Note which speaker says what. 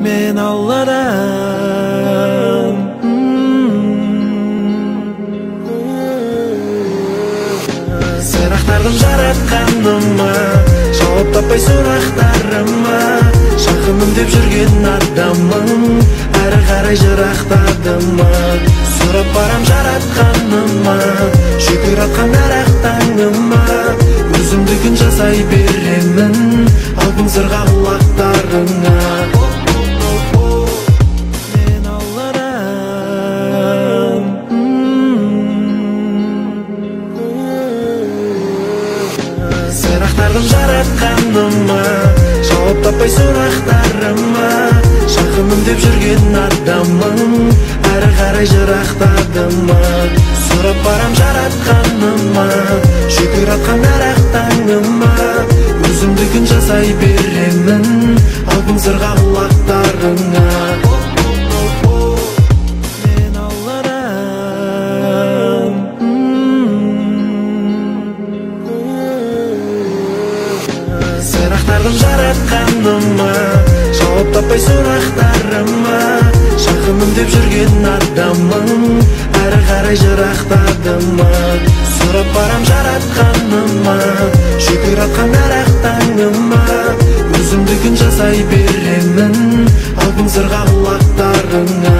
Speaker 1: Мен Алладан. Сыр ақтардым жаратқаныма, жауап таппай сұрақтарыма. Жақыным деп жүрген адамың әрі қарай жырақтады ма? Сұрап барам жаратқаныма, шүкір атқан әр ақ таңыма. Өзімдікін жасай беремін, алтын сырға құлақтарыңа. Мен Алладан. Сыр ақтардым жаратқаныма, жауап таппай сұрақтарыма. Жақыным деп жүрген адамың әрі қарай жырақтады ма? Сұрап барам жаратқаныма, шүкір атқан әр ақ таңыма. Өзімдікін жасай беремін, алтын сырға құлақтарыңа. Мен Алладан. Сыр ақтардым жаратқаныма, жауап таппай сұрақтарыма. Жақыным деп жүрген адамың әрі қарай жырақтады ма? Сұрап барам жаратқаныма, шүкір атқан әр ақ таңыма. Өзімдікін жасай беремін, алтын сырға құлақтарыңа.